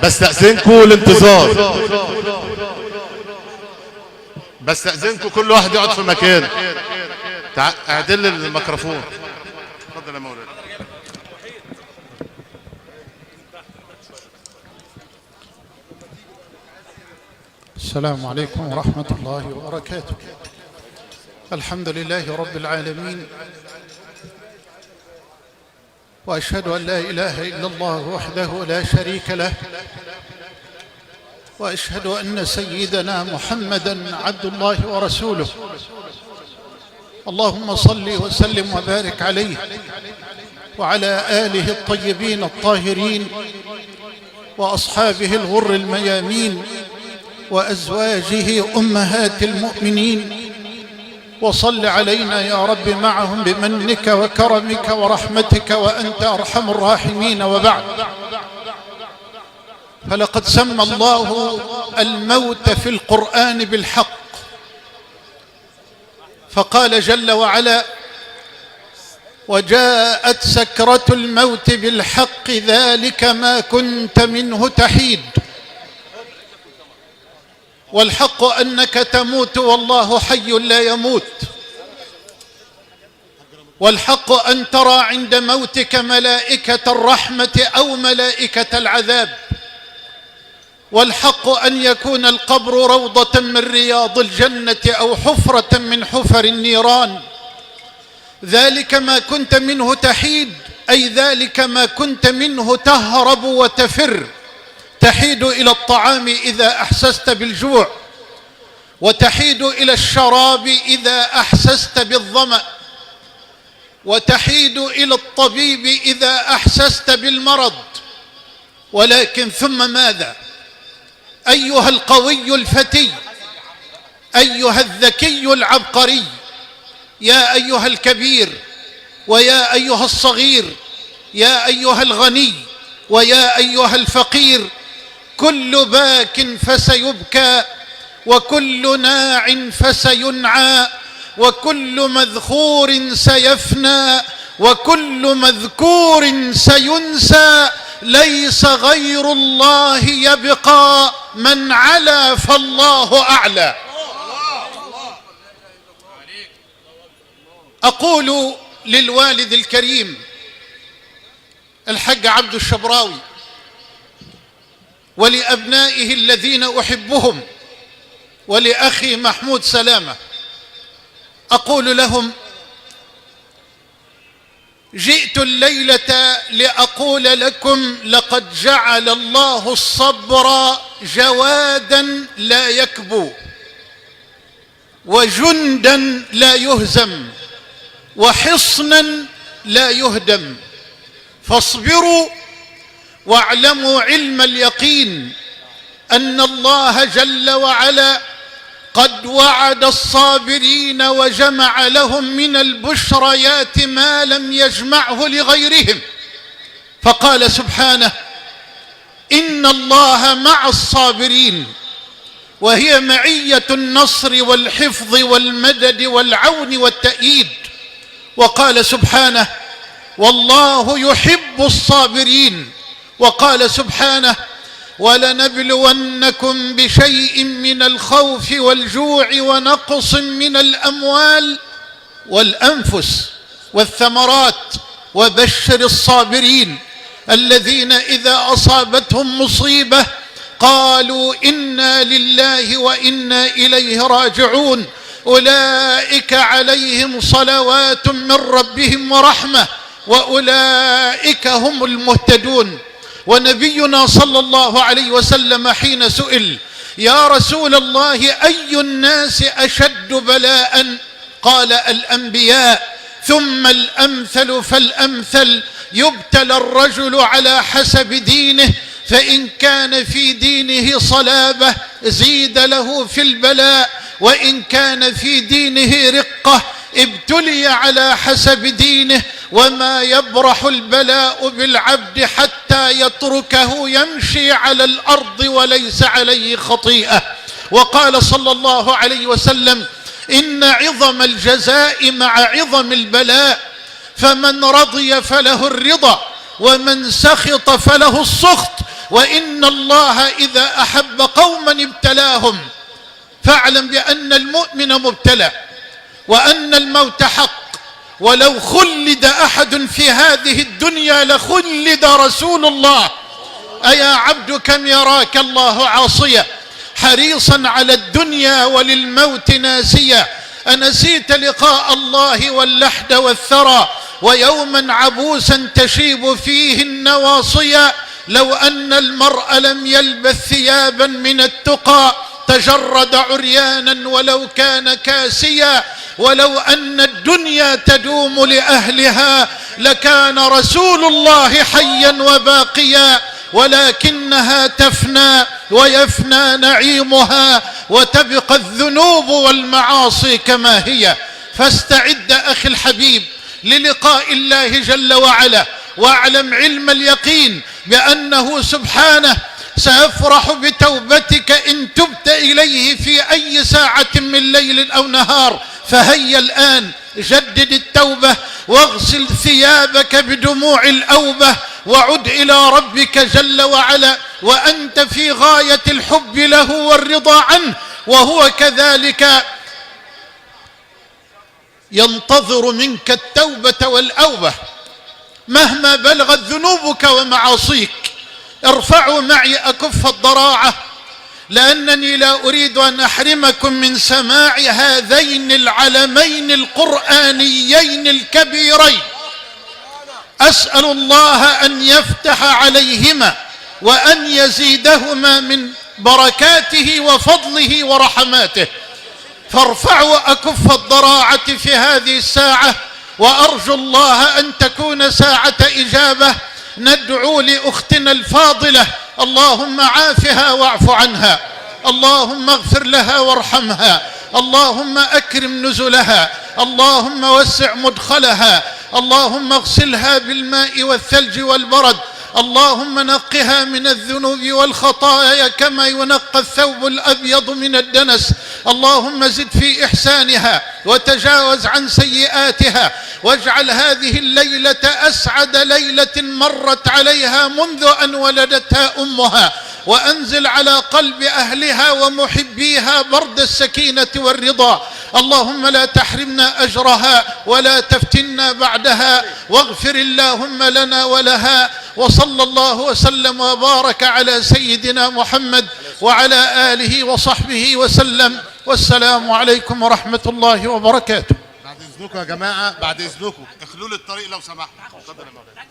بستأذنكم الانتظار، بستأذنكم كل واحد يقعد في مكانه. اعدل الميكروفون. اتفضل يا مولانا. السلام عليكم ورحمة الله وبركاته. الحمد لله رب العالمين، وأشهد أن لا إله إلا الله وحده لا شريك له، وأشهد أن سيدنا محمدًا عبد الله ورسوله. اللهم صل وسلم وبارك عليه وعلى آله الطيبين الطاهرين وأصحابه الغر الميامين وأزواجه أمهات المؤمنين، وصل علينا يا رب معهم بمنك وكرمك ورحمتك وأنت أرحم الراحمين. وبعد، فلقد سمى الله الموت في القرآن بالحق، فقال جل وعلا: وجاءت سكرة الموت بالحق ذلك ما كنت منه تحيد. والحق أنك تموت والله حي لا يموت، والحق أن ترى عند موتك ملائكة الرحمة أو ملائكة العذاب، والحق أن يكون القبر روضة من رياض الجنة أو حفرة من حفر النيران. ذلك ما كنت منه تحيد، أي ذلك ما كنت منه تهرب وتفر. تحيد إلى الطعام إذا أحسست بالجوع، وتحيد إلى الشراب إذا أحسست بالظمأ، وتحيد إلى الطبيب إذا أحسست بالمرض. ولكن ثم ماذا؟ أيها القوي الفتي، أيها الذكي العبقري، يا أيها الكبير ويا أيها الصغير، يا أيها الغني ويا أيها الفقير، كل باك فسيبكى، وكل ناع فسينعى، وكل مذخور سيفنى، وكل مذكور سينسى، ليس غير الله يبقى، من علا فالله أعلى. أقول للوالد الكريم الحاج عبد الشبراوي ولأبنائه الذين أحبهم ولأخي محمود سلامة، أقول لهم: جئت الليلة لأقول لكم لقد جعل الله الصبر جوادا لا يكبو، وجندا لا يهزم، وحصنا لا يهدم. فاصبروا واعلموا علم اليقين أن الله جل وعلا قد وعد الصابرين وجمع لهم من البشريات ما لم يجمعه لغيرهم، فقال سبحانه: إن الله مع الصابرين، وهي معية النصر والحفظ والمدد والعون والتأييد. وقال سبحانه: والله يحب الصابرين. وقال سبحانه: ولنبلونكم بشيء من الخوف والجوع ونقص من الأموال والأنفس والثمرات وبشر الصابرين الذين إذا أصابتهم مصيبة قالوا إنا لله وإنا إليه راجعون، أولئك عليهم صلوات من ربهم ورحمة وأولئك هم المهتدون. ونبينا صلى الله عليه وسلم حين سئل: يا رسول الله أي الناس أشد بلاء؟ قال: الأنبياء، ثم الأمثل فالأمثل، يبتلى الرجل على حسب دينه، فإن كان في دينه صلابة زيد له في البلاء، وإن كان في دينه رقة ابتلي على حسب دينه، وما يبرح البلاء بالعبد حتى يتركه يمشي على الأرض وليس عليه خطيئة. وقال صلى الله عليه وسلم: إن عظم الجزاء مع عظم البلاء، فمن رضي فله الرضا، ومن سخط فله السخط، وإن الله إذا أحب قوما ابتلاهم. فاعلم بأن المؤمن مبتلى، وأن الموت حق، ولو خلد أحد في هذه الدنيا لخلد رسول الله. أيا عبد كم يراك الله عاصيا، حريصا على الدنيا وللموت ناسيا. أنسيت لقاء الله واللحد والثرى، ويوما عبوسا تشيب فيه النواصيا. لو أن المرء لم يلبث ثيابا من التقى تجرد عريانا ولو كان كاسيا. ولو أن الدنيا تدوم لأهلها لكان رسول الله حيا وباقيا، ولكنها تفنى ويفنى نعيمها وتبقى الذنوب والمعاصي كما هي. فاستعد أخي الحبيب للقاء الله جل وعلا، واعلم علم اليقين بأنه سبحانه سيفرح بتوبتك إن تبت إليه في أي ساعة من ليل أو نهار. فهيا الآن جدد التوبة، واغسل ثيابك بدموع الأوبة، وعد إلى ربك جل وعلا وأنت في غاية الحب له والرضا عنه، وهو كذلك ينتظر منك التوبة والأوبة مهما بلغت ذنوبك ومعاصيك. ارفعوا معي أكف الضراعة، لأنني لا أريد أن أحرمكم من سماع هذين العلمين القرآنيين الكبيرين. أسأل الله أن يفتح عليهما وأن يزيدهما من بركاته وفضله ورحماته. فارفعوا أكف الضراعة في هذه الساعة، وأرجو الله أن تكون ساعة إجابة. ندعو لأختنا الفاضلة، اللهم عافها واعف عنها، اللهم اغفر لها وارحمها، اللهم أكرم نزلها، اللهم وسع مدخلها، اللهم اغسلها بالماء والثلج والبرد، اللهم نقها من الذنوب والخطايا كما ينقى الثوب الأبيض من الدنس، اللهم زد في إحسانها وتجاوز عن سيئاتها، واجعل هذه الليلة أسعد ليلة مرت عليها منذ أن ولدتها أمها، وأنزل على قلب أهلها ومحبيها برد السكينة والرضا. اللهم لا تحرمنا أجرها ولا تفتنا بعدها، واغفر اللهم لنا ولها. وصلى الله وسلم وبارك على سيدنا محمد وعلى آله وصحبه وسلم، والسلام عليكم ورحمة الله وبركاته. بعد إذنكم يا جماعة، بعد إذنكم اخلوا لي الطريق لو سمحتوا. اتفضل يا مولانا.